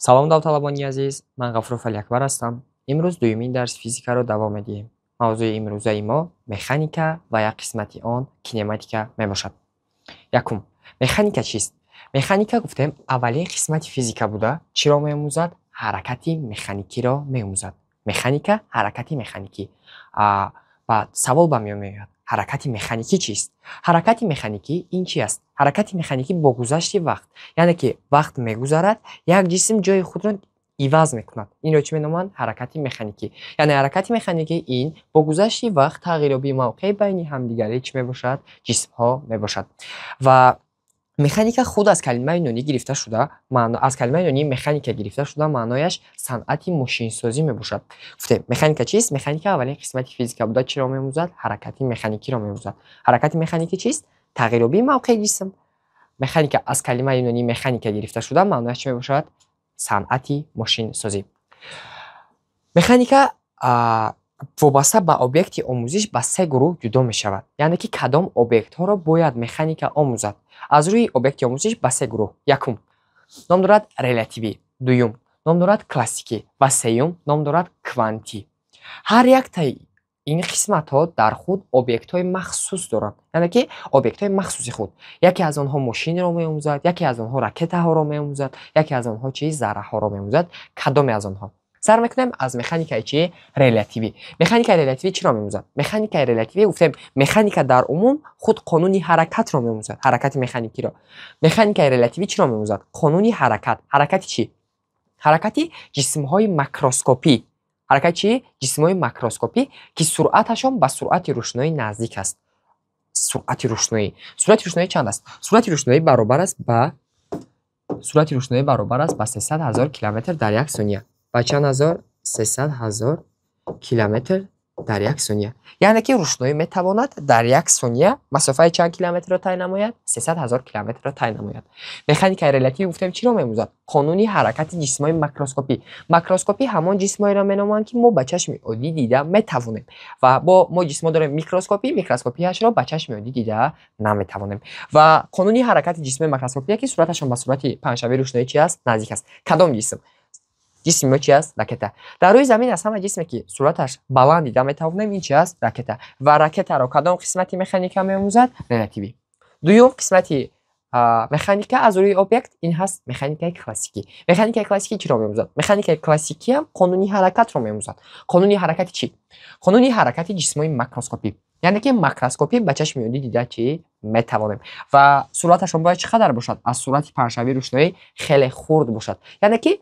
Салом, довталабони азиз, ман Ғафуров Алиакбар ҳастам. Имрӯз дуюмин дарси физикаро давом медиҳем. Мавзӯи имрӯзаи мо механика ва як қисмати он кинематика мебошад. Якум, механика чист? Механика, гуфтем, аввалин қисмати физика буда, чиро меомӯзад? Ҳаракати механикиро меомӯзад. Механика, ҳаракати механикӣ. Баъд савол ба миён меояд: ҳаракати механикӣ чист? Ҳаракати механикӣ ин чи аст? Ҳаракати механикӣ бо гузашти вақт, яъне ки вақт мегузарад, як ҷисм ҷои худро иваз мекунад. Инро чӣ меноманд? Ҳаракати механикӣ. Яъне ҳаракати механикӣ ин бо гузашти вақт тағйирёбии мавқеъ байни ҳамдигари чӣ мебошад? Ҷисмҳо мебошад. Ва механика худ аз калимаи юнонӣ гирифта шуда, аз калимаи юнонии механика гирифта шуда, маънояш санъати мошинсозӣ мебошад. Гуфтем, механика чист? Механика аввалин қисмати физика буда, чиро меомӯзад? Ҳаракати механикиро меомӯзад. Ҳаракати механикӣ чист? Тағйирёбии мавқеи ҷисм. Механика аз калимаи юнонии механика гирифта шуда, маънояш чӣ мебошад? Санъати мошинсозӣ. Механика вобаста ба объекти омӯзиш ба се гурӯҳ ҷудо мешавад. Яъне ки кадом объектҳоро бояд механика омӯзад? Аз рӯи объекти омӯзиш ба се гурӯҳ. Якум ном дорад релятивӣ, дуюм ном дорад классикӣ ва сеюм ном дорад квантӣ. Ҳар яктаи ин қисматҳо дар худ объектҳои махсус доранд, яъне ки объектҳои махсуси худ. Яке аз онҳо мошинро меомӯзад, яке аз онҳо ракетаҳоро меомӯзад, яке аз онҳо чи, зарраҳоро меомӯзад. Кадоме аз онҳо? Сар мекунем аз механикаи чи? Релятивӣ. Механикаи релятивӣ чиро меомӯзад? Механикаи релятивӣ, гуфтем, механика дар умум худ қонуни ҳаракатро меомӯзад, ҳаракати механикиро. Механикаи релятивӣ чиро меомӯзад? Қонуни ҳаракат. Ҳаракати чӣ? Ҳаракати ҷисмҳои макроскопӣ. Ҳаракати чӣ? Ҷисмҳои макроскопӣ, ки суръаташон ба суръати рӯшноӣ наздик аст. Суръати рӯшноӣ. Суръати рӯшноӣ чанд аст? Суръати рӯшноӣ баробар аст ба 300 000 километр дар як сония. Ба чанд ҳазор? 300 000 километр дар як сония. Яъне ки рӯшноӣ метавонад дар як сония масофаи чанд километрро тай намояд? 300 000 километрро тай намояд. Механикаи релятивӣ, гуфтем, чиро меомӯзад? Қонуни ҳаракати ҷисмҳои макроскопӣ. Макроскопӣ ҳамон ҷисмҳоеро меноманд, ки мо ба чашми оддӣ дида метавонем. Ва бо мо ҷисмҳо дорем микроскопӣ, микроскопияшро ба чашми оддӣ дида наметавонем. Ва қонуни ҳаракати ҷисмҳои макроскопие, ки суръаташон ба суръати паҳншавии рӯшноӣ чи аст? Наздик аст. Кадом ҷисм? Ҷисми мо чи аст? Ракета. Дар рӯи замин аз ҳама ҷисме, ки суръаташ баланд дида метавонем, ин чи аст? Ракета. Ва ракетаро кадом қисмати механика меомӯзад? Релятивӣ. Дуюм қисмати механика аз рӯи объект ин ҳаст механикаи классикӣ. Механикаи классикӣ чиро меомӯзад? Механикаи классикиам қонуни ҳаракатро меомӯзад. Қонуни ҳаракати чӣ? Қонуни ҳаракати ҷисмҳои макроскопӣ. Яъне ки макроскопӣ ба чашми оддӣ дида чӣ метавонем. Ва суръаташон бояд чӣ қадар бошад? Аз суръати паҳншавии рӯшноӣ хеле хурд бошад. Яъне ки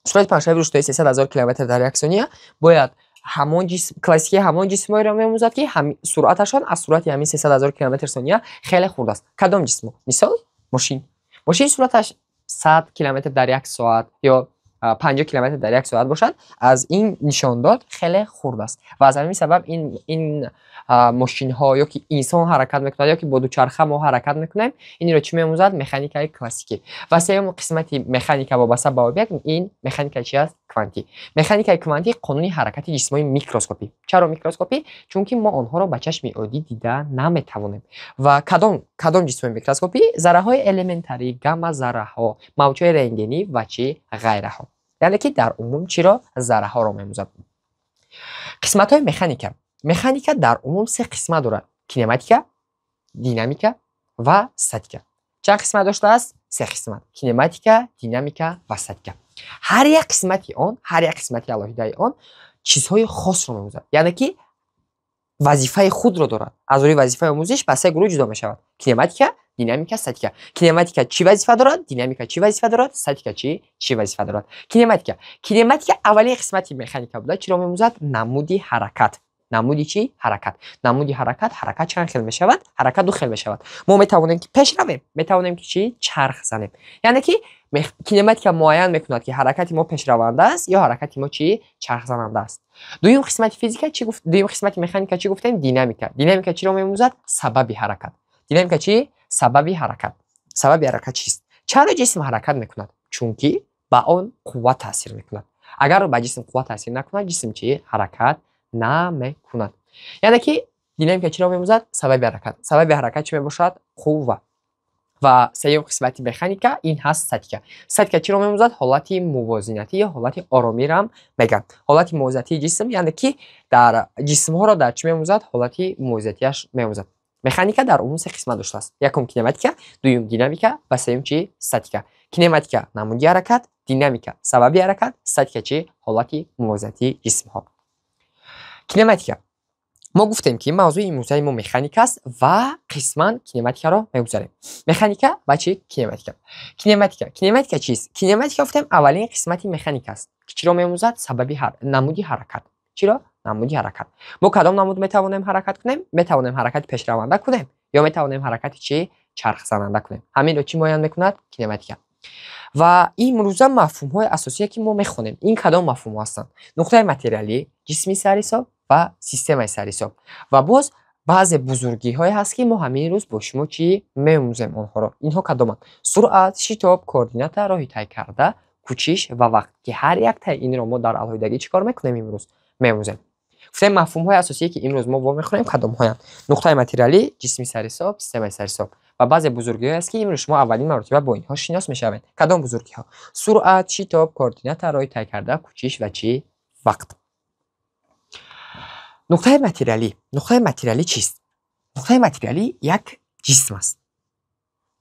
суръати паҳншавии рӯшноӣ 300 000 километр дар як сония, бояд ҳамон ҷисм, классикӣ ҳамон ҷисмҳоеро меомӯзад, ки суръаташон аз суръати ҳамин 300 000 километр сония хеле хурд аст. Кадом ҷисмҳо? Мисол, мошин. Мошин суръаташ 100 километр дар як соат ё 50 километр дар як соат бошад, аз ин нишондод хеле хурд аст. Ва аз ҳамин сабаб ин мошинҳо ё ки инсон ҳаракат мекунад, ё ки бо дучарха мо ҳаракат мекунем, инро чӣ меомӯзад? Механикаи классикӣ. Ва сеюм қисмати механика вобаста ба объект ин механикаи чи аст? Квантӣ. Механикаи квантӣ қонуни ҳаракати ҷисмҳои микроскопӣ. Чаро микроскопӣ? Чунки мо онҳоро ба чашми оддӣ дида наметавонем. Ва кадом ҷисмҳои микроскопӣ? Зарраҳои элементарӣ, гамма зарраҳо, мавҷҳои рентгенӣ ва чӣ ғайраҳо. Яъне ки дар умум чиро? Зарраҳоро меомӯзад. Қисматҳои механика. Механика дар умум се қисмат дорад: кинематика, динамика ва статика. Чанд қисмат доштааст? Се қисмат: кинематика, динамика ва статика. Ҳар як қисмати он, ҳар як қисмати алоҳидаи он чизҳои хосро меомӯзад. Яъне ки вазифаи худро дорад. Аз рӯи вазифаи омӯзиш ба се гурӯҳ ҷудо мешавад: кинематика, динамика, статика. Кинематика чӣ вазифа дорад? Динамика чӣ вазифа дорад? Статика чӣ вазифа дорад? Кинематика. Кинематика аввалин қисмати механика буда, чиро меомӯзад? Намуди ҳаракат. Намуди чӣ? Ҳаракат. Намуди ҳаракат. Ҳаракат чанд хел мешавад? Ҳаракат ду хел мешавад. Мо метавонем, ки пеш равем, метавонем, ки чӣ? Чарх занем. Яъне ки кинематика муайян мекунад, ки ҳаракати мо пешраванда аст ё ҳаракати мо чӣ? Чархзананда аст. Дуюм қисмати физика чӣ гуфт? Дуюм қисмати механика чӣ гуфтем? Динамика. Динамика чиро меомӯзад? Сабаби ҳаракат. Динамика чӣ? Сабаби ҳаракат. Сабаби ҳаракат чист? Чаро ҷисм ҳаракат мекунад? Чунки ба он қувва таъсир мекунад. Агар ба ҷисм қувва таъсир накунад, ҷисм чӣ? Ҳаракат намекунад. Яъне ки динамика чиро меомӯзад? Сабаби ҳаракат. Сабаби ҳаракат чӣ мебошад? Қувва. Ва сеюм қисмати механика ин ҳаст статика. Статика чиро меомӯзад? Ҳолати мувозинатӣ ё ҳолати оромиро мегӯянд. Ҳолати мувозинатии ҷисм, яъне ки дар ҷисмҳоро дар чӣ меомӯзад? Ҳолати мувозинатиаш меомӯзад. Механика дар умум се қисмат доштааст. Якум кинематика, дуюм динамика ва сеюм чӣ? Статика. Кинематика намуди ҳаракат, динамика сабаби ҳаракат, статика чӣ? Ҳолати мувозинатии ҷисмҳо. Кинематика. Мо гуфтем, ки мавзӯи имрӯзаи мо механика аст ва қисман кинематикаро мегузарем. Механика ва чӣ? Кинематика. Кинематика. Кинематика чист? Кинематика гуфтем аввалин қисмати механика аст, ки чиро меомӯзад? Сабаби намуди ҳаракат. Чиро? Намуди ҳаракат. Мо кадом намуд метавонем ҳаракат кунем? Метавонем ҳаракати пешраванда кунем ё метавонем ҳаракати чӣ? Чархзананда кунем. Ҳаминро чӣ муайян мекунад? Кинематика. Ва имрӯза мафҳумҳои асосие, ки мо мехонем, ин кадом мафҳумҳо ҳастанд? Нуқтаи материалӣ, ҷисми сарҳисоб ва системаи сарҳисоб. Ва боз баъзе бузургиҳое ҳаст, ки мо ҳамин рӯз бо шумо чӣ меомӯзем онҳоро. Инҳо кадоманд? Суръат, шитоб, координата, роҳи тай карда, кӯчиш ва вақт, ки ҳар яктаи инро мо дар алоҳидагӣ чӣ кор мекунем имрӯз? Меомӯзем. Гуфтем, мафҳумҳои асосие, ки имрӯз мо вомехӯрем, кадомҳоянд? Нуқтаи материалӣ, ҷисми сарҳисоб, системаи сарҳисоб. Ва баъзе бузургиҳое аст, ки имрӯз шумо аввалин маротиба бо инҳо шинос мешавед. Кадом бузургиҳо? Суръат, шитоб, координата, роҳи тай карда, кӯчиш ва чӣ? Вақт. Нуқтаи материалӣ. Нуқтаи материалӣ чист? Нуқтаи материалӣ як ҷисм аст.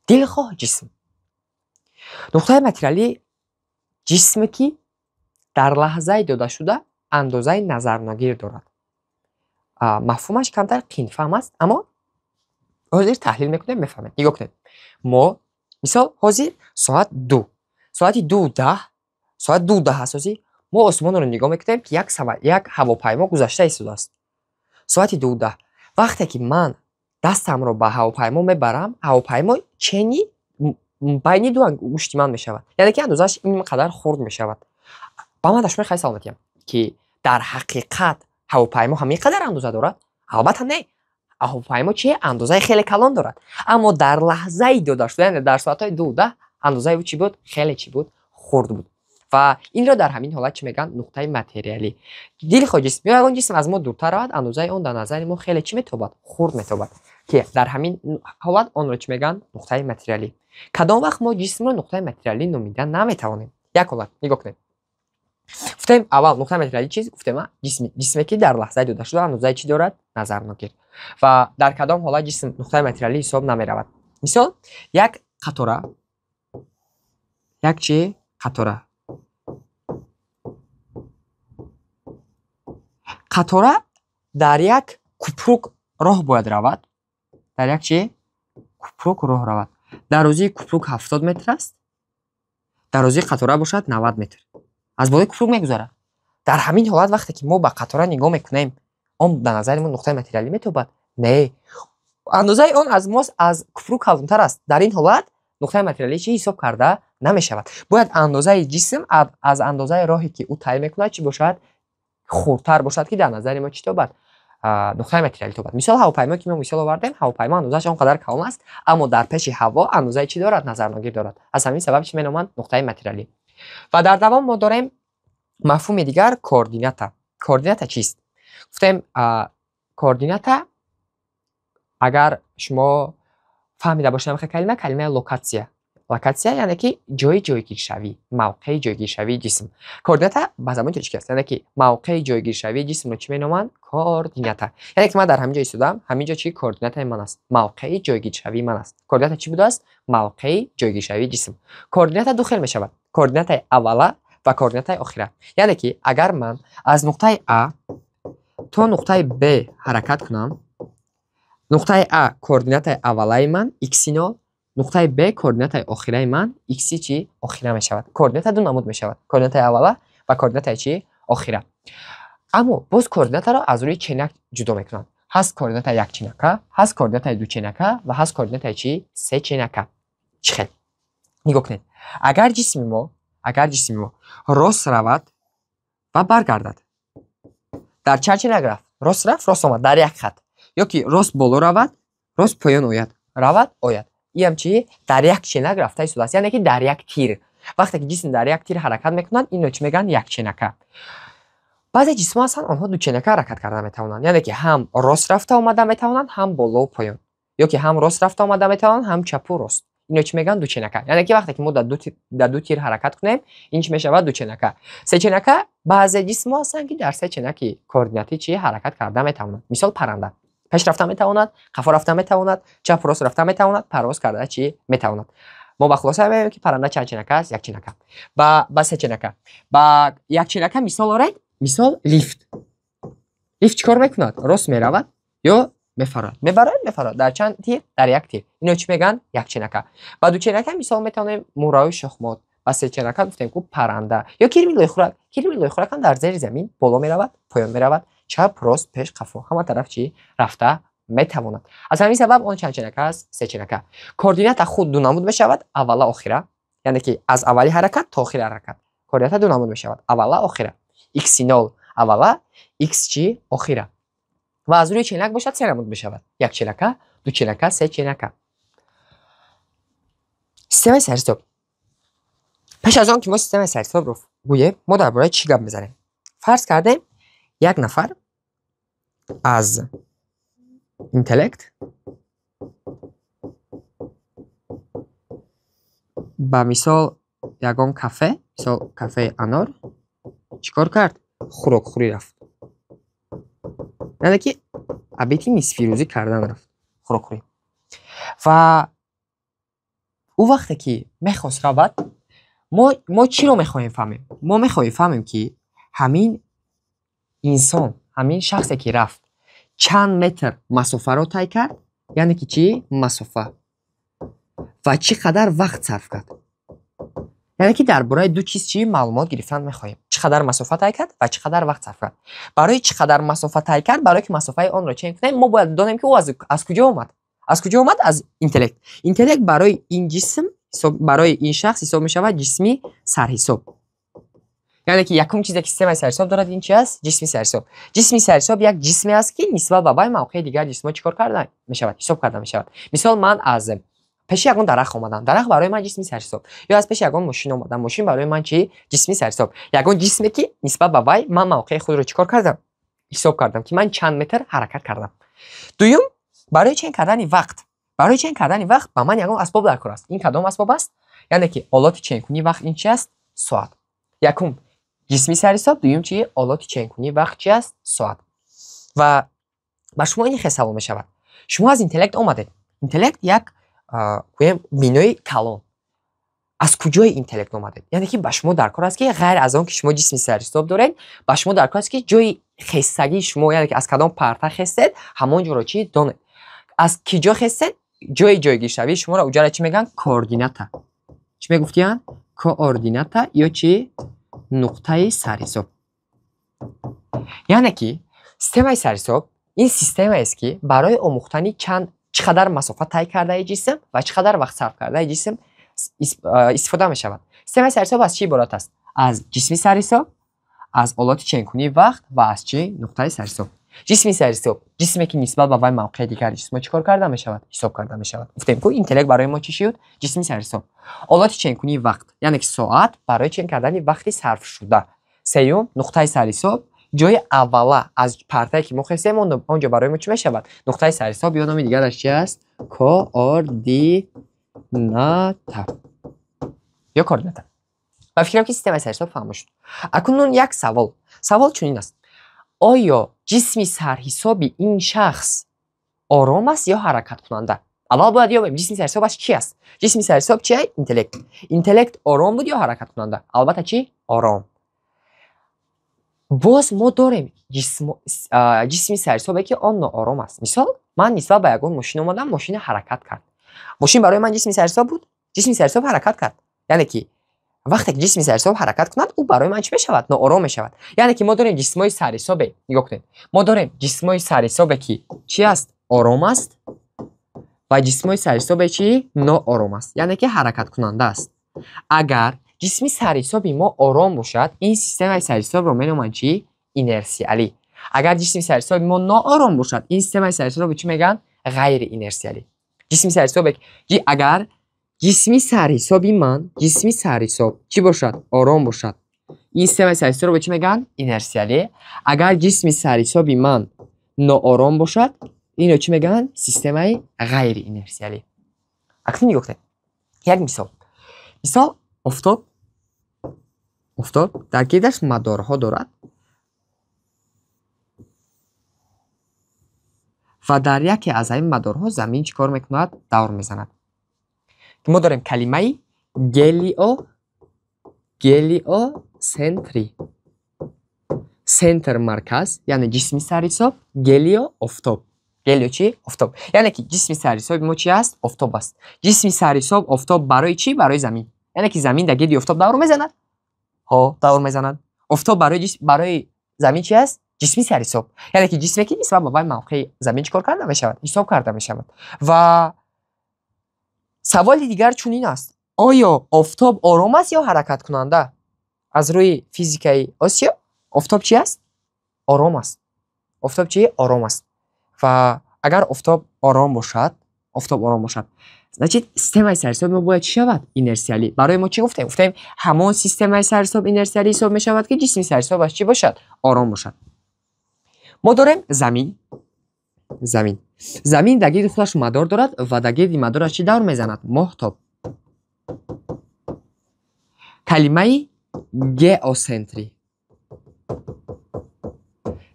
Дилхоҳ ҷисм. Нуқтаи материалӣ ҷисме, ки дар лаҳзаи додашуда андозаи назарногир дорад. Мафҳумаш камтар қиинфаҳм аст, аммо ҳозир таҳлил мекунем, мефаҳмем. Нигоҳ кунед. Мо мисол ҳозир соат 2. Соати 2:10, соат 2:10 асосӣ мо осмонро нигоҳ мекунем, ки як ҳавопаймо гузашта истодааст. Соати 2:10. Вақте ки ман дастамро ба ҳавопаймо мебарам, ҳавопаймо чени байни ду ангушти ман мешавад. Яъне ки андозааш ин қадар хурд мешавад. Ба ман дашмаи хай саломатиям, ки дар ҳақиқат ҳавопаймо ҳамин қадар андоза дорад? Албатта не. Ҳавопаймо чи? Андозаи хеле калон дорад. Аммо дар лаҳзаи додашуда, яъне дар соатҳои 2:10 андозаи ӯ чӣ буд? Хеле чӣ буд? Хурд буд. Ва инро дар ҳамин ҳолат чӣ мегӯянд? Нуқтаи материалӣ. Дилхоҳ ҷисм ё ягон ҷисм аз мо дуртар равад, андозаи он дар назари мо хеле чӣ метобад? Хурд метобад. Ки дар ҳамин ҳолат онро чӣ мегӯянд? Нуқтаи материалӣ. Кадом вақт мо ҷисмро нуқтаи материалӣ номида наметавонем? Як ҳолат, нигоҳ кунед. Гуфтем аввал нуқтаи материалӣ чист? Гуфтем ҷисме, ки дар лаҳзаи додашуда андозаи чӣ дорад? Назарногир. Ва дар кадом ҳолат ҷисм нуқтаи материалӣ ҳисоб намеравад? Мисол, як қатора, як чӣ? Қатора. Қатора дар як купрук роҳ бояд равад. Дар як чӣ? Купрук роҳ равад. Дарозии купрук 70 метр аст. Дарозии қатора бошад 90 метр. Аз болои купрук мегузарад. Дар ҳамин ҳолат вақте ки мо ба қатора нигоҳ мекунем, он ба назари мо нуқтаи материалӣ метобад? Не. Андозаи он аз мо аз купрук калонтар аст. Дар ин ҳолат нуқтаи материалӣ чӣ ҳисоб карда намешавад. Бояд андозаи ҷисм аз андозаи роҳе, ки ӯ тай мекунад, чӣ бошад? Хурдтар бошад, ки дар назари мо чӣ тобад? Нуқтаи материалӣ тобад. Мисол ҳавопаймо, ки мо мисол овардем, ҳавопаймо андозааш он қадар калон аст, аммо дар пеши ҳаво андозаи чӣ дорад? Назарногир дорад. Аз ҳамин сабаб чӣ меноманд? Нуқтаи материалӣ. Ва дар давом мо дорем мафҳуми дигар координата. Координата чист? Гуфтем, координата, агар шумо фаҳмида бошед ҳамин калима, калимаи локатсия. Локатсия яъне ки ҷои ҷойгиршавӣ, мавқеи ҷойгиршавии ҷисм. Координата ба забони тоҷикӣ аст, яъне ки мавқеи ҷойгиршавии ҷисмро чӣ меноманд? Координата. Яъне ки ман дар ҳамин ҷо истодам, ҳамин ҷо чӣ? Координатаи ман аст, мавқеи ҷойгиршавии ман аст. Координата чӣ будааст? Мавқеи ҷойгиршавии ҷисм. Координата ду хел мешавад: координатаи аввала ва координатаи охира. Яъне ки агар ман аз нуқтаи А то нуқтаи Б ҳаракат кунам, нуқтаи А координатаи аввалаи ман x0, нуқтаи Б координатаи охираи ман x чӣ? Охира мешавад. Координата ду намуд мешавад: координатаи аввала ва координатаи чӣ? Охира. Аммо боз координатаро аз рӯи ченак ҷудо мекунанд. Ҳаст координатаи якченака, ҳаст координатаи дученака ва ҳаст координатаи чӣ? Сеченака. Чӣ хел? Нигоҳ кунед. Агар ҷисми мо рост равад ва баргардад, дар чанд ченак рафт? Рост рафт, рост омад, дар як хат. Ё ки рост боло равад, рост поён ояд, равад, ояд. Ин ҳам чӣ? Дар як ченак рафта истодааст, яъне ки дар як тир. Вақте ки ҷисм дар як тир ҳаракат мекунад, инро чӣ мегӯянд? Якченака. Баъзе ҷисмҳо ҳастанд, онҳо дученака ҳаракат карда метавонанд, яъне ки ҳам рост рафта омада метавонанд, ҳам болову поён. Ё ки ҳам рост рафта омада метавонанд, ҳам чапу рост. Ино чӣ мегӯянд? Дученака. Яъне ки вақте ки мо дар ду тир ҳаракат кунем, ин чӣ мешавад? Дученака. Сеченака, баъзе ҷисмҳо ҳастанд, ки дар се ченаки координатӣ чӣ ҳаракат карда метавонанд. Мисол, парранда пеш рафта метавонад, қафо рафта метавонад, чап рост рафта метавонад, парвоз карда чӣ метавонад. Мо ба хулоса меоем, ки парранда чанд ченака аст? Як ченака. Ба се ченака. Ба як ченака мисол оред, мисол лифт. Лифт чӣ кор мекунад? Рост меравад ё мефарад? Мебарад, мефарад. Дар чанд тир? Дар як тир. Ино чӣ мегӯянд? Як ченака. Ба ду ченака мисол метавонем мӯраҳои шохмот. Ба се ченака гуфтем ку парранда. Ё кирми лойхӯрак. Кирми лойхӯрак ҳам дар зери замин боло меравад, поён меравад, чап, рост, пеш, қафо. Ҳама тараф чӣ рафта метавонад. Аз ҳамин сабаб он чанд ченака аст? Се ченака. Координата худ ду намуд мешавад, аввала, охира. Яъне ки аз аввали ҳаракат то охири ҳаракат. Координата ду намуд мешавад. Аввала, охира. X0 аввала, x чӣ охира. Ва аз рӯи ченак бошад се намуд мешавад. Як ченака, ду ченака, се ченака. Системаи сарҳисоб. Пеш аз он ки мо системаи сарҳисобро гӯем, мо дар бораи чӣ гап мезанем? Фарз кардем, як нафар аз интеллект ба мисол ягон кафе, мисол кафеи Анор, чӣ кор кард? Хӯрокхӯрӣ рафт. Яъне ки обеди нисфирӯзӣ кардан рафт, хӯрокхӯрӣ. Ва ӯ вақте ки мехост равад, мо чиро мехоҳем фаҳмем? Мо мехоҳем фаҳмем, ки ҳамин инсон, ҳамин шахсе ки рафт, чанд метр масофаро тай кард, яъне ки чӣ? Масофа. Ва чӣ қадар вақт сарф кард. Яъне ки дар бораи ду чиз чӣ маълумот гирифтан мехоҳем. Чӣ қадар масофа тай кард ва чӣ қадар вақт сарф кард. Барои чӣ қадар масофа тай кард, барои ки масофаи онро чен кунем, мо бояд донем, ки ӯ аз куҷо омад. Аз куҷо омад? Аз интеллект. Интеллект барои ин ҷисм, барои ин шахс ҳисоб мешавад ҷисми сарҳисоб. Яъне ки якум чизе ки системаи сарҳисоб дорад, ин чи аст? Ҷисми сарҳисоб. Ҷисми сарҳисоб як ҷисме аст, ки нисбат ба вай мавқеи дигар ҷисмҳо чӣ кор карда мешавад? Ҳисоб карда мешавад. Мисол, ман аз пеши ягон дарахт омадам. Дарахт барои ман ҷисми сарҳисоб. Ё аз пеши ягон мошин омадам. Мошин барои ман чӣ? Ҷисми сарҳисоб. Ягон ҷисме, ки нисбат ба вай ман мавқеи худро чӣ кор кардам? Ҳисоб кардам, ки ман чанд метр ҳаракат кардам. Дуюм, барои чен кардани вақт. Барои чен кардани вақт ба ман ягон асбоб даркор аст. Ин кадом асбоб аст? Яъне ки олоти ченкунии вақт ин чи аст? Соат. Якум ҷисми сарҳисоб, дуюм чи? Олоти ченкунии вақт чи аст? Соат. Ва ба шумо ин хел савол мешавад. Шумо аз интеллект омадед. Интеллект як гӯем бинои калон. Аз куҷои интеллект омадед? Яъне ки ба шумо даркор аст, ки ғайр аз он ки шумо ҷисми сарҳисоб доред, ба шумо даркор аст, ки ҷои хестагии шумо, яъне ки аз кадом парта хестед, ҳамон ҷоро чӣ донед. Аз ки ҷо хестед, ҷои ҷойгиршавии шуморо уҷара чӣ мегӯянд? Координата. Чӣ мегуфтиянд? Координата ё чӣ? Нуқтаи сарҳисоб. Яъне ки системаи сарҳисоб ин системаест, ки барои омӯхтани чанд чӣ қадар масофа тай кардаи ҷисм ва чӣ қадар вақт сарф кардаи ҷисм истифода мешавад. Системаи сарҳисоб аз чӣ иборат аст? Аз ҷисми сарҳисоб, аз олоти ченкунии вақт ва аз чӣ? Нуқтаи сарҳисоб. Ҷисми сарҳисоб ҷисме, ки нисбат ба вай мавқеи дигар ҷисмҳо чӣ кор карда мешавад? Ҳисоб карда мешавад. Гуфтем ку интеллект барои мо чӣ шуд? Ҷисми сарҳисоб. Олоти ченкунии вақт, яъне ки соат барои чен кардани вақти сарфшуда. Сеюм, нуқтаи сарҳисоб, ҷои аввала аз партае ки мо хестем, он ҷо барои мо чӣ мешавад? Нуқтаи сарҳисоб ё номи дигараш чи аст? Координата. Ё координата. Ба фикрам, ки системаи сарҳисоб фаҳмо шуд. Акнун як савол. Савол чунин аст. Оё ҷисми сарҳисоби ин шахс ором аст ё ҳаракаткунанда? Аввал бояд ёбем, ҷисми сарҳисобаш чи аст? Ҷисми сарҳисоб чи? Интеллект. Интеллект ором буд ё ҳаракаткунанда? Албатта чӣ? Ором. Боз мо дорем ҷисми сарҳисобе, ки он ноором аст. Мисол, ман нисбат ба ягон мошин омадам, мошина ҳаракат кард. Мошин барои ман ҷисми сарҳисоб буд? Ҷисми сарҳисоб ҳаракат кард. Яъне ки вақте ки ҷисми сарҳисоб ҳаракат кунад, ӯ барои ман чӣ мешавад? Ноором мешавад. Яъне ки мо дорем ҷисмҳои сарҳисобе, нигоҳ кунед. Мо дорем ҷисмҳои сарҳисобе, ки чӣ аст? Ором аст ва ҷисмҳои сарҳисобе чӣ? Ноором аст. Яъне ки ҳаракаткунанда аст. Агар ҷисми сарҳисоби мо ором бошад, ин системаи сарҳисобро меноманд чӣ? Инерсиалӣ. Агар ҷисми сарҳисоби мо ноором бошад, ин системаи сарҳисобро чӣ мегӯянд? Ғайриинерсиалӣ. Ҷисми сарҳисобе, агар ҷисми сарҳисоби ман, ҷисми сарҳисоб чӣ бошад? Ором бошад. Ин системаи сарҳисобро чӣ мегӯянд? Инерсиалӣ. Агар ҷисми сарҳисоби ман ноором бошад, инро чӣ мегӯянд? Системаи ғайриинерсиалӣ. Акнун нигоҳ кунед. Як мисол. Мисол, офтоб дар гирдаш мадорҳо дорад ва дар яке аз ин мадорҳо замин чӣ кор мекунад? Давр мезанад. Мо дорем калимаи гелиосентрӣ. Центр марказ, яъне ҷисми сарҳисоб, гелио офтоб. Гелио чӣ? Офтоб. Яъне ки ҷисми сарҳисоби мо чӣ аст? Офтоб аст. Ҷисми сарҳисоб офтоб барои чӣ? Барои замин. Яъне ки замин дар гирди офтоб давр мезанад? Ҳо, давр мезанад. Офтоб барои замин чӣ аст? Ҷисми сарҳисоб. Яъне ки ҷисме ки нисбат ба мавқеи замин чӣ кор карда мешавад? Ҳисоб карда мешавад. Ва саволи дигар чунин аст: оё офтоб ором аст ё ҳаракаткунанда? Аз рӯи физикаи Осиё офтоб чӣ аст? Ором аст. Офтоб чӣ? Ором аст. Ва агар офтоб ором бошад, значит системаи сарҳисоби мо бояд чӣ шавад? Инерсиалӣ. Барои мо чӣ гуфтем? Гуфтем ҳамон системаи сарҳисоб инерсиалӣ ҳисоб мешавад, ки ҷисми сарҳисобаш чӣ бошад? Ором бошад. Мо дорем замин. Замин дар гирди худаш мадор дорад ва дар гирди мадораш чӣ давр мезанад? Моҳтоб. Калимаи геосентрӣ.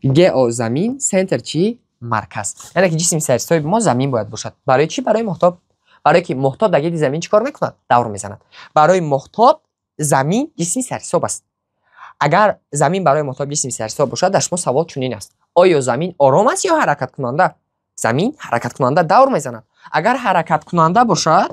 Гео замин, центр чӣ? Марказ. Яъне ки ҷисми сарҳисоби мо замин бояд бошад. Барои чӣ? Барои моҳтоб. Барои ки моҳтоб дар гирди замин чӣ кор мекунад? Давр мезанад. Барои моҳтоб замин ҷисми сарҳисоб аст. Агар замин барои моҳтоб ҷисми сарҳисоб бошад, дар шумо савол чунин аст: оё замин ором аст ё ҳаракаткунанда? Замин ҳаракаткунанда давр мезанад. Агар ҳаракаткунанда бошад,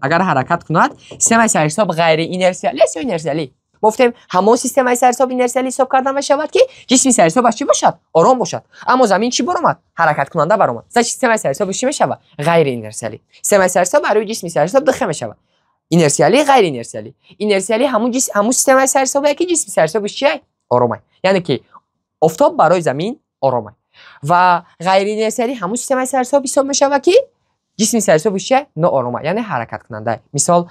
агар ҳаракат кунад, системаи сарҳисоб ғайриинерсиалӣ аст ё инерсиалӣ? Мо гуфтем ҳамон системаи сарҳисоб инерсиалӣ ҳисоб карда мешавад, ки ҷисми сарҳисобаш чӣ бошад? Ором бошад. Аммо замин чӣ баромад? Ҳаракаткунанда баромад. Значит системаи сарҳисоб чӣ мешавад? Ғайриинерсиалӣ. Системаи сарҳисоб барои ҷисми сарҳисоб ду хел мешавад: инерсиалӣ, ғайриинерсиалӣ. Инерсиалӣ ҳамон системаи сарҳисобе, ки ҷисми сарҳисобаш чӣ? Ором аст. Яъне ки офтоб барои замин ором аст. Ва ғайриинерсиалӣ ҳамон системаи сарҳисоб ҳисоб мешавад, ки ҷисми сарҳисобаш чӣ? Ноором аст, яъне ҳаракаткунанда. Мисол,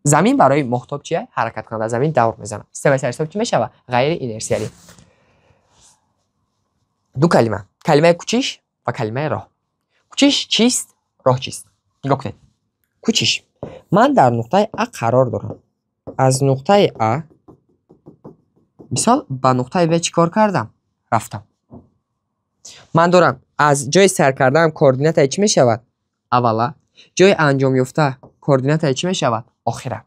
замин барои моҳтоб чӣ? Ҳаракаткунанда. Замин давр мезанад. Системаи сарҳисоб чӣ мешавад? Ғайриинерсиалӣ. Ду калима. Калимаи кӯчиш ва калимаи роҳ. Кӯчиш чист? Роҳ чист? Нигоҳ кунед. Кӯчиш. Ман дар нуқтаи А қарор дорам. Аз нуқтаи А мисол ба нуқтаи Б чӣ кор кардам? Рафтам. Ман дорам аз ҷои сар кардаам координатаи чӣ мешавад? Аввала. Ҷои анҷом ёфта координатаи чӣ мешавад? Охира.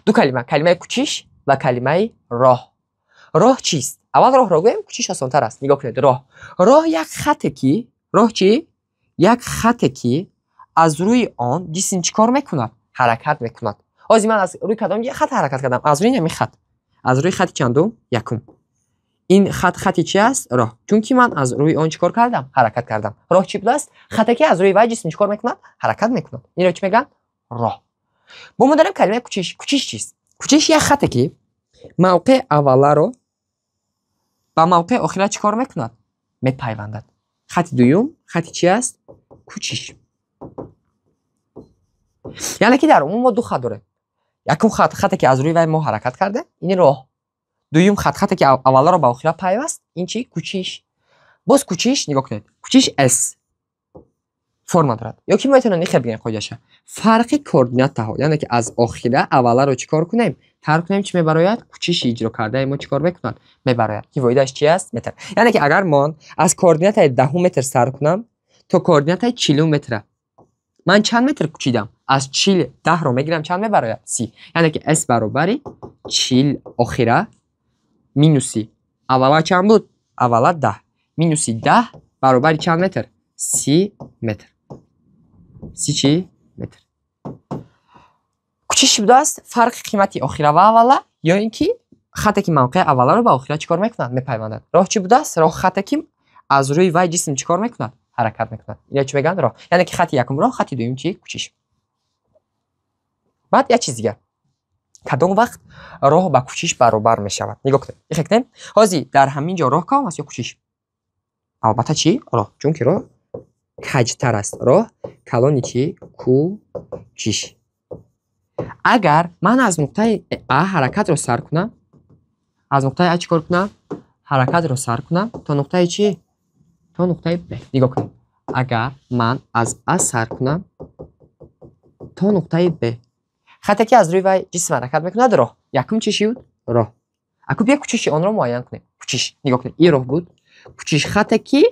Ду калима. Калимаи кӯчиш ва калимаи роҳ. Роҳ чист? Аввал роҳро гӯем, кӯчиш осонтар аст. Нигоҳ кунед, роҳ. Роҳ як хате ки, роҳ чӣ? Як хате ки аз рӯи он ҷисм чӣ кор мекунад? Ҳаракат мекунад. Ҳозир ман аз рӯи кадом хат ҳаракат кардам? Аз рӯи ҳамин хат. Аз рӯи хати чандум? Якум. Ин хат хати чӣ аст? Роҳ. Чунки ман аз рӯи он чӣ кор кардам? Ҳаракат кардам. Роҳ чӣ будааст? Хате ки аз рӯи вай ҷисм чӣ кор мекунад? Ҳаракат мекунад. Инро чӣ мегӯянд? Роҳ. Бо мо дорем калимаи кӯчиш. Кӯчиш чист? Кӯчиш як хате ки мавқеи авваларо ба мавқеи охира чӣ кор мекунад? Мепайвандад. Хати дуюм хати чӣ аст? Кӯчиш. Яъне ки дар умум мо ду хат дорем. Якум хат хате ки аз рӯи вай мо ҳаракат кардем, ин роҳ. Дуюм хат хате ки авваларо ба охира пайваст, ин чӣ? Кӯчиш. Боз кӯчиш нигоҳ кунед. Кӯчиш S форма дорад. Ё ки мо метавонем ин хел бигӯем қоидаша. Фарқи координатаҳо, яъне ки аз охира авваларо чӣ кор кунем? Тарк кунем, чӣ мебарояд? Кӯчиши иҷро кардаи мо чӣ кор мекунад? Мебарояд. Ки воҳидааш чӣ аст? Метр. Яъне ки агар ман аз координатаи 10 метр сар кунам то координатаи 40 метра, ман чанд метр кӯчидам? Аз 40 10-ро мегирам, чанд мебарояд? 30. Яъне ки S баробари 40 охира минуси аввала чанд буд? Аввала 10. Минуси 10 баробари чанд метр? 30 метр. 30 чӣ? Метр. Кӯчиш будааст фарқи қимати охира ва аввала, ё ин ки хате ки мавқеи авваларо ба охира чӣ кор мекунад? Мепайвандад. Роҳ чӣ будааст? Роҳ хате ки аз рӯи вай ҷисм чӣ кор мекунад? Ҳаракат мекунад. Инро чӣ мегӯянд? Роҳ. Яъне ки хати якум роҳ, хати дуюм чӣ? Кӯчиш. Баъд як чиз дигар. Кадом вақт роҳ ба кӯчиш баробар мешавад? Нигоҳ кунед. Ихе кунем. Ҳозир дар ҳамин ҷо роҳ кадом аст ё кӯчиш? Албатта чӣ? Роҳ. Чунки роҳ каҷтар аст. Роҳ калони чӣ? Кӯчиш. Агар ман аз нуқтаи А ҳаракатро сар кунам, аз нуқтаи А чӣ кор кунам? Ҳаракатро сар кунам то нуқтаи чӣ? То нуқтаи Б. Нигоҳ кунед. Агар ман аз А сар кунам то нуқтаи Б. Хате ки аз рӯи вай ҷисм ҳаракат мекунад, роҳ. Якум чӣ шуд? Роҳ. Аку бия кӯчиши онро муайян кунем. Кӯчиш. Нигоҳ кунед. Ин роҳ буд. Кӯчиш хате ки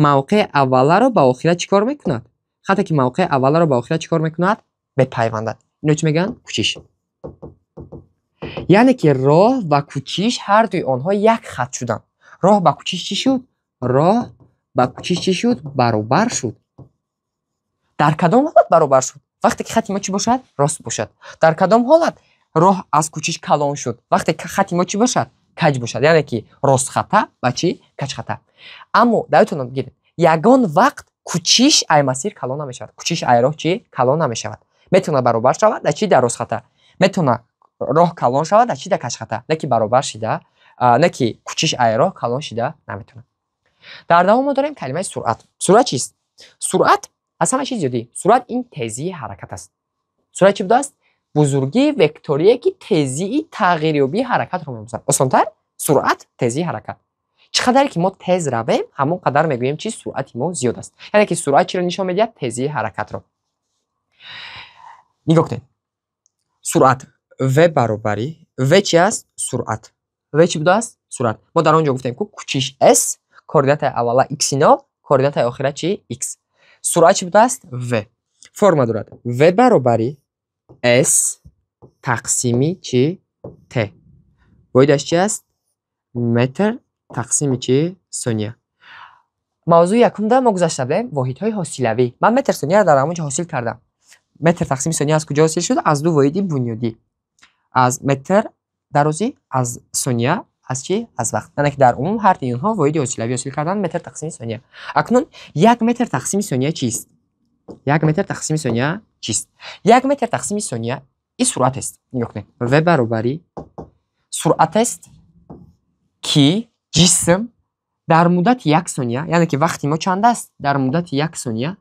мавқеи авваларо ба охира чӣ кор мекунад? Хате ки мавқеи авваларо ба охира чӣ кор мекунад? Бепайвандад. Ино чӣ мегӯянд? Кӯчиш. Яъне ки роҳ ва кӯчиш ҳар дуи онҳо як хат шуданд. Роҳ ба кӯчиш чӣ шуд? Роҳ ба кӯчиш чӣ шуд? Баробар шуд. Дар кадом ҳолат баробар шуд? Вақте ки хати мо чӣ бошад? Рост бошад. Дар кадом ҳолат роҳ аз кӯчиш калон шуд? Вақте ки хати мо чӣ бошад? Каҷ бошад. Яъне ки ростхата ва чӣ? Каҷхата. Аммо даётон бигиред, ягон вақт кӯчиш ай масир калон намешавад. Кӯчиш ай роҳ чӣ? Калон намешавад. Метавонад баробар шавад дар чӣ? Дар ростхата. Метавонад роҳ калон шавад дар чӣ? Дар каҷхата. Не ки баробар шида, не ки кӯчиш ай роҳ калон шида наметавонад. Дар давом мо дорем калимаи суръат. Суръат чист? Суръат аз ҳама чиз зиёдӣ. Суръат ин тезии ҳаракат аст. Суръат чӣ будааст? Бузургии векторие ки тезии тағйирёбии ҳаракатро меомӯзад. Осонтар? Суръат тезии ҳаракат. Чӣ қадаре ки мо тез равем, ҳамон қадар мегӯем чи суръати мо зиёд аст. Яъне ки суръат чиро нишон медиҳад? Тезии ҳаракатро. Нигоҳ кунед. Суръат V баробари V чи аст? Суръат. V чӣ будааст? Суръат. Мо дар он ҷо гуфтем ку кӯчиш S, координатаи аввала x0, координатаи охира чи? X. Суръат чӣ будааст? V. Форма дорад. V баробари S тақсими чи? T. Воҳидаш чи аст? Метр тақсими чи? Сония. Мавзӯи якумда мо гузашта будем воҳидҳои ҳосилавӣ. Ман метр сонияро дар ҳамон ҷо ҳосил кардам. Метр тақсими сония аз куҷо ҳосил шуд? Аз ду воҳиди бунёдӣ. Аз метр дарозӣ, аз сония, аз чӣ? Аз вақт. Яъне ки дар умум ҳар дуи онҳо воҳиди ҳосилавӣ ҳосил карданд метр тақсими сония. Акнун як метр тақсими сония чист? Як метр тақсими сония чист? Як метр тақсими сония ин суръат аст. Нигоҳ кунед. V баробари суръат аст ки ҷисм дар муддати як сония, яъне ки вақти мо чанд аст? Дар муддати як сония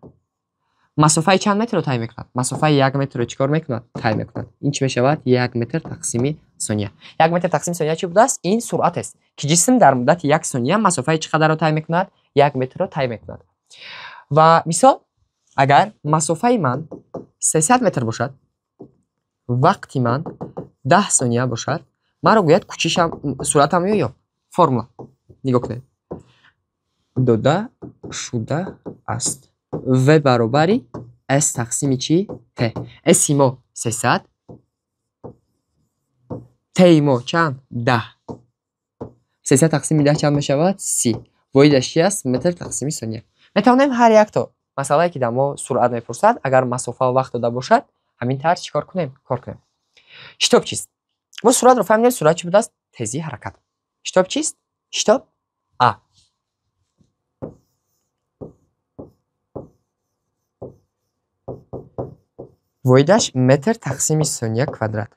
масофаи чанд метрро тай мекунад? Масофаи як метрро чӣ кор мекунад? Тай мекунад. Ин чӣ мешавад? Як метр тақсими сония. Як метр тақсими сония чӣ будааст? Ин суръат аст ки ҷисм дар муддати як сония масофаи чӣ қадарро тай мекунад? Як метрро тай мекунад. Ва мисол, агар масофаи ман 300 метр бошад, вақти ман 10 сония бошад, маро гӯяд кӯчишам, суръатам ё формула. Нигоҳ кунед. Дода шуда аст. V баробари S тақсими чи? T. S-и мо 300, T-и мо чанд? 10. 300 тақсими 10 чанд мешавад? 30. Воҳидаш чи аст? Метр тақсими сония. Метавонем ҳар якто масъалае ки дар мо суръат мепурсад, агар масофа ва вақт дода бошад, ҳамин тарз чӣ кор кунем? Кор кунем. Шитоб чист? Мо суръатро фаҳмидем, суръат чӣ будааст? Тезии ҳаракат. Шитоб чист? Шитоб А. Воҳидаш метр тақсими сония квадрат.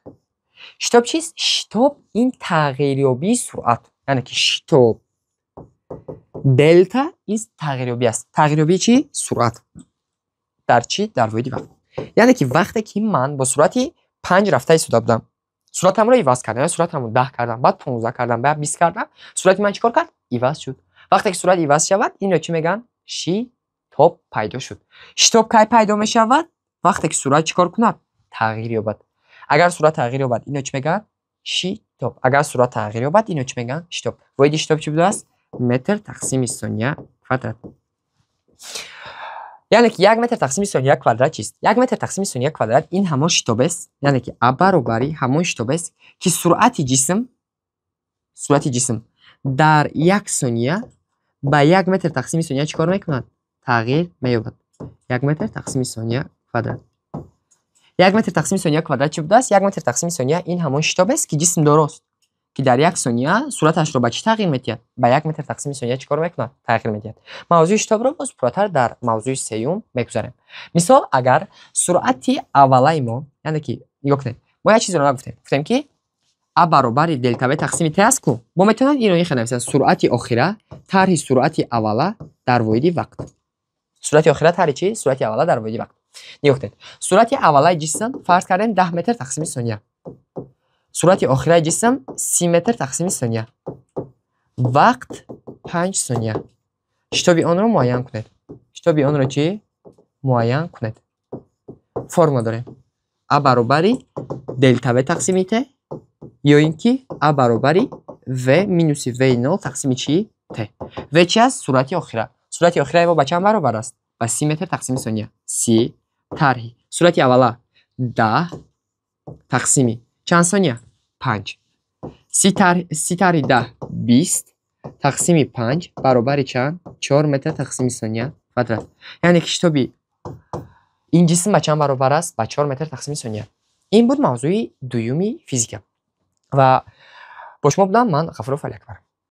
Шитоб чист? Шитоб ин тағйирёбии суръат. Яъне ки шитоб делта ин тағйирёбӣ аст. Тағйирёбии чӣ? Суръат. Дар чӣ? Дар воҳиди вақт. Яъне ки вақте ки ман бо суръати 5 рафта истода будам, суръатамро иваз кардам, яъне суръатамро 10 кардам, баъд 15 кардам, баъд 20 кардам, суръати ман чӣ кор кард? Иваз шуд. Вақте ки суръат иваз шавад, инро чӣ мегӯянд? Шитоб пайдо шуд. Шитоб кай пайдо мешавад? Вақте ки суръат чӣ кор кунад? Тағйир ёбад. Агар суръат тағйир ёбад, инро чӣ мегӯянд? Шитоб. Агар суръат тағйир ёбад, инро чӣ мегӯянд? Шитоб. Воҳиди шитоб чӣ будааст? Метр тақсими сония квадрат. Яъне ки як метр тақсими сония квадрат чист? Як метр тақсими сония квадрат ин ҳамон шитоб аст, яъне ки А баробари ҳамон шитоб аст ки суръати ҷисм дар як сония ба як метр тақсими сония чӣ кор мекунад? Тағйир меёбад. Як метр тақсими сония квадрат. Як метр тақсими сония квадрат чӣ будааст? Як метр тақсими сония ин ҳамон шитоб аст ки ҷисм дорост, ки дар як сония суръаташро ба чӣ тағйир медиҳад? Ба як метр тақсими сония чӣ кор мекунад? Тағйир медиҳад. Мавзӯи шитобро боз пурратар дар мавзӯи сеюм мегузарем. Мисол, агар суръати аввалаи мо, яъне ки нигоҳ кунед, мо як чизро нагуфтем. Гуфтем ки А баробари делта В тақсими Т аст ку. Мо метавонем инро ин нависем: суръати охира тарҳи суръати аввала дар воҳиди вақт. Суръати охира тарҳи чӣ? Суръати аввала дар воҳиди вақт. Нигоҳ кунед. Суръати аввалаи ҷисм фарз кардем 10 метр тақсими сония. Суръати охираи ҷисм 30 метр тақсими сония. Вақт 5 сония. Шитоби онро муайян кунед. Шитоби онро чӣ? Муайян кунед. Формула дорем. А баробари делта В тақсими Т ё ин ки А баробари В минуси В нол тақсими чӣ? Т. В чи аст? Суръати охира. Суръати охираи мо ба чанд баробар аст? Ба 30 метр тақсими сония. 30 тарҳи суръати аввала 10 тақсими чанд сония? 5. 30 тарҳи 10, 20 тақсими 5 баробари чанд? 4 метр тақсими сония квадрат. Яъне ки шитоби ин ҷисм ба чанд баробар аст? Ба 4 метр тақсими сония. Ин буд мавзӯи дуюми физика ва бо шумо будам ман, Ғафуров Алиакбар.